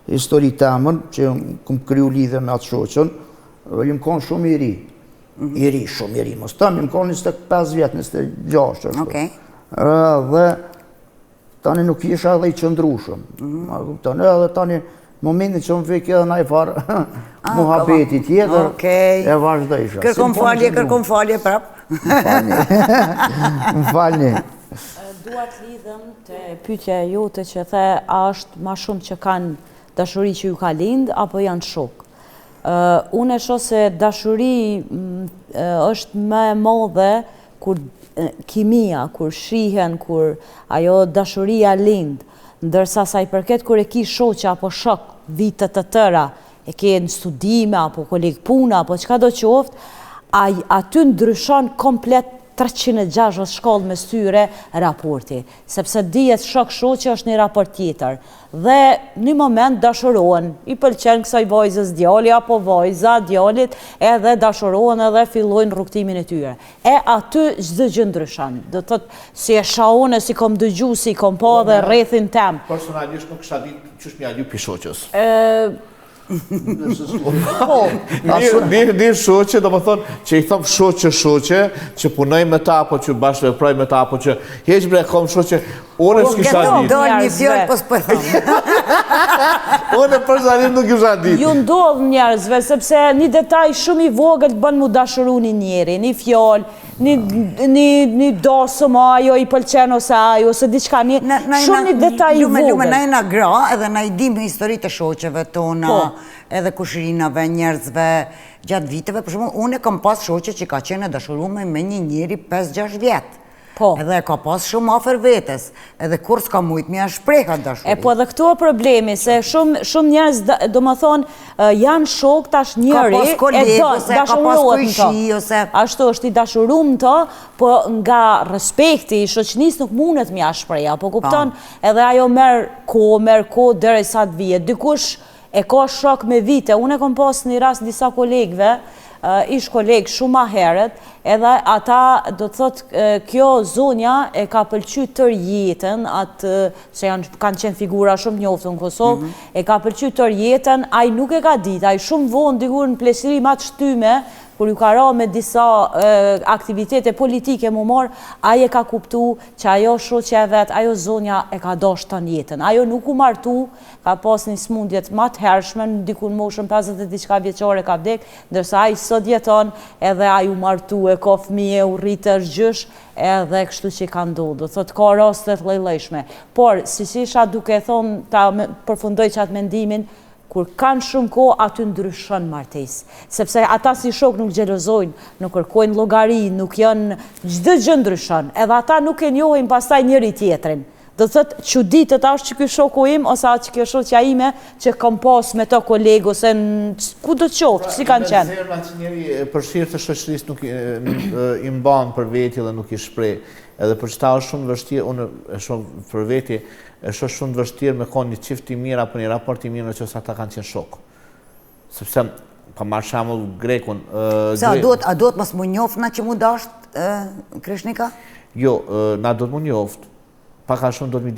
histori temën, që kom kriju lidhje me atë shoqen, jom konë shumë i ri. Mhm. I ri, shumë i ri, mos të jom konë 25 vjet, 26, ashtu. Okej. Dhe tani nuk isha edhe i qëndrushëm. Mm -hmm. kupton, edhe tani momentin që më vik edhe naj farë ah, muhabeti tjetër, okay. e vazhdojsha. Kërkon falje, kërkon falje prap. Më falni. Më falni. Dua të lidhem te pyetja jote që the a është ma shumë që kanë dashuri që ju ka lind apo janë shokë. Unë e shoh se dashuri është më e madhe kur kimia, kur shihen, kur ajo dashuria lind, ndërsa sa i përket kur e ki shoqe apo shok vite të tëra, e ke në studime apo koleg pune apo çka do qoftë, ai aty ndryshon komplet 360 shkallë mes tyre raporti, sepse dihet shok shoqe është një raport tjetër. Dhe një moment dashurohen, i pëlqen kësaj vajzës djali apo vajza djalit, edhe dashurohen edhe fillojnë rrugëtimin e tyre. E aty çdo gjë ndryshon. Do të thotë si e shoh une, si kom dëgju, si kom pa dhe rrethin tem. Personalisht nuk kisha ditë qysh me ia lyp pi shoqes. Po. Mirë, një shoqe, domethonë, që i thom shoqe, shoqe, që punoj me ta, apo që bashkëveproj me ta, apo që heq bre, kom shoqe, unë po, s'kisha ditë. Do një fjalë, po s'po thom. Unë personalisht nuk kisha ditë. Ju ndodh njerëzve, sepse një detaj shumë i vogël të bën mu dashuru një njeri, një fjalë, një, një, një dasëm, ajo i pëlqen ose ajo, ose diçka, një, shumë një detaj i lume, vogël. Lume, na jena gra, edhe na i dim historitë e shoqeve tona, po. edhe kushrinave, njerëzve, gjatë viteve, për shembull, unë e kam pas shoqe që ka qenë e dashurume me një njeri 5-6 vjet. Po. Edhe e ka pas shumë afër vetes, edhe kurrë s'ka mujtë me ia shpreh atë dashuri. E po edhe këtu o problemi, se shumë shumë njerëz, domethonë, janë shok tash njëri, ka pas koleg, e do, ose ka pas kojshi, ose... Ashtu është i dashurum në to, po nga respekti i shoqnisë nuk mundet me ia shpreh, po kupton, edhe ajo merr kohë, merr kohë, derisa të vije. Dikush e ka shok me vite, unë e kom pas një rast disa kolegëve, ish kolegë shumë ma herët, edhe ata, do të thotë, kjo zonja e ka pëlqy tërë jetën, atë, se janë, kanë qenë figura shumë të njoftun në Kosovë, mm -hmm. e ka pëlqy tërë jetën, ai nuk e ka ditë, ai shumë vonë dikur në pleqëri ma të shtyme, kur ju ka ra me disa aktivitete politike mu marrë, ai e ka kuptu që ajo shoqja e vet, ajo zonja e ka dashtë tanë jetën. Ajo nuk u martu, ka pas një smundje ma të hershme, diku në moshën 50 e diçka vjeçare ka vdek, ndërsa ai sot jeton, edhe ai u martu, e ka fëmijë, u rritë, është gjysh, edhe kështu që ka ndodhur. Do thotë ka raste të lloj-llojshme. Por, siç isha duke thonë, ta përfundoj qatë mendimin, kur kanë shumë kohë, aty ndryshon martesë. Sepse ata si shok nuk xhelozojnë, nuk kërkojnë llogari, nuk janë, çdo gjë ndryshon. Edhe ata nuk e njohin pastaj njëri tjetrin. Do të thotë çuditet a është ky shoku im ose a është kjo shoqja ime që kam pas me to koleg ose ku do të qoftë, si kanë qenë. Pra, zemra që njeri për hir të shoqërisë nuk i mban për veti dhe nuk i shpreh. Edhe për qëta është shumë vështirë, unë e shoh për veti, e shoh shumë të vështirë me konë një çift i mirë apo një raport i mirë në qoftë se ata kanë qenë shokë. Sepse, pa marrë shembull grekun... Pse, a duhet, a duhet mos mu njoft na që mu dasht, Kreshnika? Jo, na duhet mu njoft, pak a shumë duhet mi.